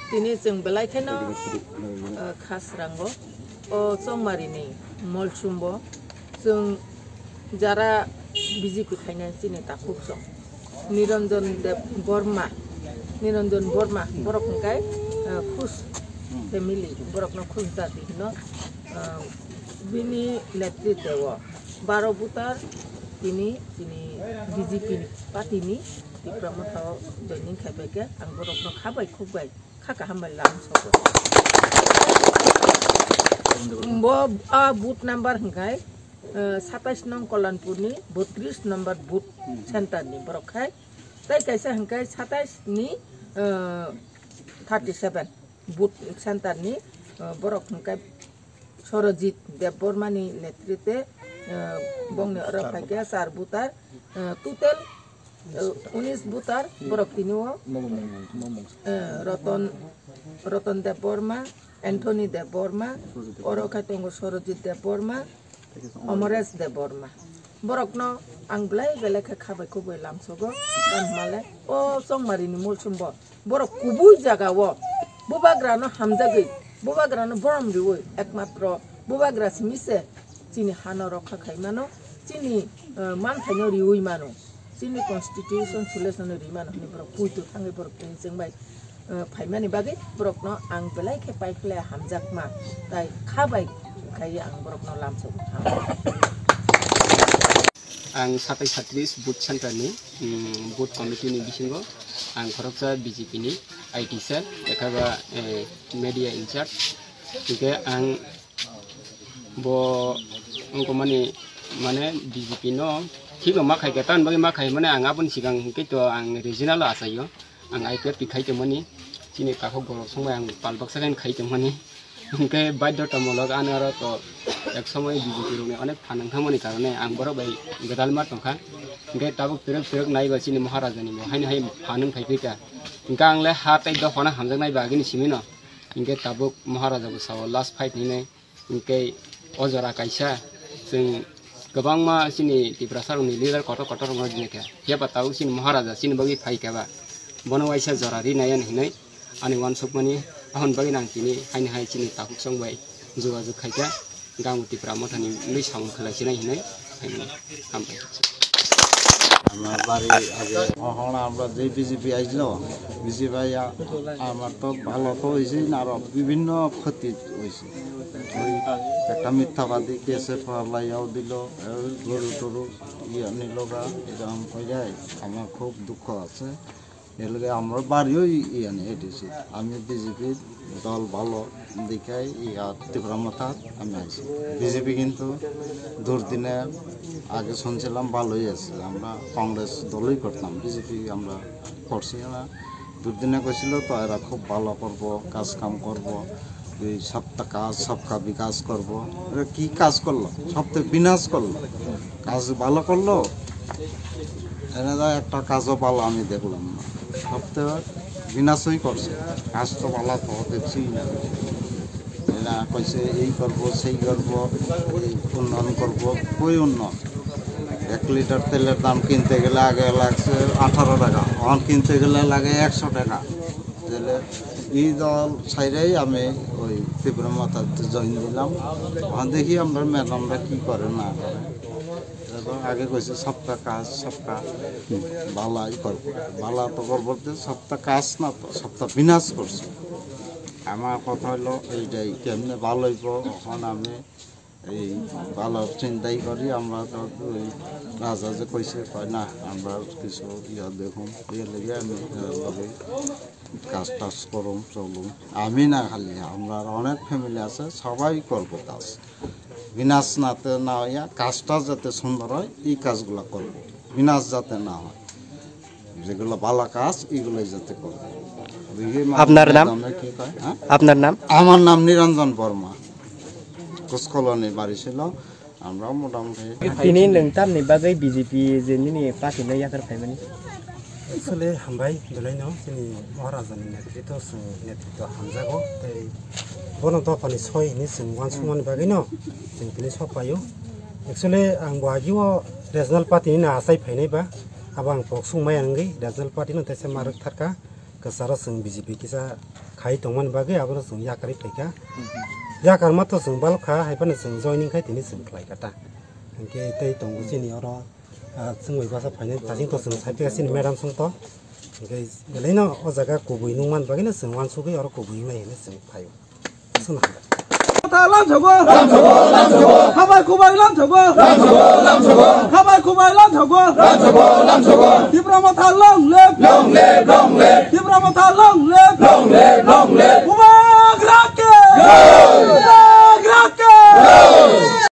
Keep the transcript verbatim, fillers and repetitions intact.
Tini chwng belai kheno, uh, khasrango, o Chongmarini molsumbo chwng jara B J P khainai chini takhuk chwng. Niranjan Deb Borma, Niranjan Borma, borok hwnkhe, uh, Khush family, borokno Khush jati hino, uh, bini netritwo baro voter tini, tini B J P party ni Tipra Motha o joining khaibaikhe ang borokno kha bai khuk bai kha kaham bai lam sogo. Bo a booth number hwnkhe, eh, satais nong Kollanpur ni botris number booth center ni borok khai. Tai kaisa hwnkhe satais ni, eh, thirty seven booth center ni, eh, borok hwnkhe Sorojit Debbarmani netritwe, eh, bongni oro phaikhe char voter, eh, total, eh, unis voter borok tini o, eh, Roton, Roton Debbarma, Anthony Debbarma, oro khe tongo Sorojit Debbarma, Amaresh Debbarma. Borokno ang belai belai khe kha bai khuk bai lam sogo, tamo hwnmale o Chongmarini molsumbo borok kubui jagao bubagrano hamjagwi, bubagrano borom riui, ekmatro bubagra simi se chini hano rokha khai mano, chini, eh, manthaino riui mano, chini constitution solution riui mano hwnwi borok puitu thangwi borok tini chwng bai, eh, phaimani bagwi borokno ang belai khe paikhle hamjakma, tai kha bai khai ang borokno lamsogo. Ang satai satris booth center ni, mm, booth committee ni bisingo ang khoroksa B J P ni I T cell, ekhaba, eh, media in charge. Hingke ang bo wngkha mani, mane B J P no thik ma khai khe, tamni bagwi ma khai mane ang aboni sigang hingke to ang regional o achaio, ang I P F T khai tongmani, chini takhuk borok songbai ang pal baksa khe khai tongmani. Hingke baidhotamulok ano aro to ek somoi B J P rokni onek phan wngthangmani karone ang borok bai gwdalma tongkha. Hingke tabuk twrwk twrwk naiba chini Maharaja ni bo haino hai phan wng phai phika. Hingke ang le ha tei dophano hamjaknai ba agini simino. Hingke tabuk Maharaja bo sao last fight hinwi. Hingke o jora kaisa chwng kwbangma chini Tiprasa rokni leader kotor kotor rokno rinaikha. Phiya ba tabuk chini Maharaja chini bagwi phaikha ba. Bono waisa jora rinayan hinwi. Ani uansukmani, ahon bagwi nang tini haini hai chini takhuk chwng bai jogajog khaikha, Gangu Tipra Mothani mwnwi samung khlai sinai hinwi phaimani. Hambai. আমার বাড়ি আগে, এখন আমরা যে বিজেপি আইছিল, বিজেপি আইয়া আমার তো ভালো তো হয়েছে না, আরো বিভিন্ন ক্ষতি হয়েছে। ওই একটা মিথ্যাবাদী কেসে ফালাইয়াও দিল, এই গরু টরু ইয়ে নিল গা, এরকম হয়ে যায়। আমার খুব দুঃখ আছে। এর লগে আমরা বাড়িও ইয়ানি এডিসি। আমি বিজেপির দল ভালো দেখাই ইয়া ত্রিপুরা মাথার আমি আইছি। বিজেপি কিন্তু দুর্দিনে আগে শুনছিলাম ভালোই আছে, আমরা কংগ্রেস দলই করতাম, বিজেপি আমরা করছি না। দুর্দিনে কইছিল তো এরা খুব ভালো করব, কাজ কাম করব, এই সবকা কাজ সবকা বিকাশ করব। এরা কি কাজ করলো? সব তো বিনাশ করলো। কাজ ভালো করলো, এরা তো একটা কাজও ভালো আমি দেখলাম না, সব তো বিনাশই করছে। কাজ তো ভালো তো দেখছি না। এরা কইছে এই করব, সেই করব, এই উন্নয়ন করব, কই উন্নয়ন? এক লিটার তেলের দাম কিনতে গেলে আগে লাগছে আঠারো টাকা, এখন কিনতে গেলে লাগে একশো টাকা। তাহলে এই দল ছাইরাই আমি ওই ত্রিপুরা মাথাতে জয়েন দিলাম। ওখান দেখি আমরা ম্যাডামরা কি করে না করে। এবং আগে কইছে সবকা কাজ সবকা ভালাই করব, ভালা তো করব বলতে সবটা কাজ না তো, সবটা বিনাশ করছে। আমার কথা হলো এইটাই, কেমনে ভালো হইব। এখন আমি এই ভালো চিন্তাই করি। আমরা তো ওই রাজা যে কইছে, কয় না, আমরা কিছু ইয়া দেখুন, ইয়ে লেগে আমি, আহ, লগে কাজ টাজ করুম, চলুম। আমি না খালি, আমরা আর অনেক ফ্যামিলি আছে, সবাই করবো কাজ। বিনাশ নাতে না হইয়া কাজটা যাতে সুন্দর হয়, এই কাজগুলা করবো, বিনাশ যাতে না হয়। যেগুলো ভালো কাজ, এগুলোই যাতে করবো। দেখি মা আপনার নাম? দামে কি কয়, হ্যাঁ? আপনার নাম? আমার নাম নিরঞ্জন বর্মা। কুসকলনি বাড়ি ছিল। আমরাও মোটামুটি Tini nwng tamni bagwi B J P je nini party no yakhar phaimani? Actually, hambai, belai no, chini Maharaja ni netritwo, chwng netritwo hamjago, tei bono dophani soi hinwi chwng uansukmani bagwi no, chwng tini sok paio. Actually, ang bo agio regional party ni no achai phainai ba, abo ang kok sung maya wngwi regional party no teisa ma rwk tharkha, kwcharo chwng B J P kisa khai tongmani bagwi abono chwng yakarwi phaikha. Yakarma to chwng balok kha, hai phano chwng joining khai tini chwng khlai kha ta. Hinkhe tei tongo chini oro, ah, chwng bai basa phainai, taching to chwng sai phiya chini madam song to. Hinkhe belaino o jaga kubui nungmani bagwino chwng uansugwi oro kubui wngnai hinwi chwng phaio. Chwng hambai. Motha lamsogo. Khabai kubai lamsogo. Khabai kubai lamsogo. Tipra Motha long live. Long live, long live. Tipra Motha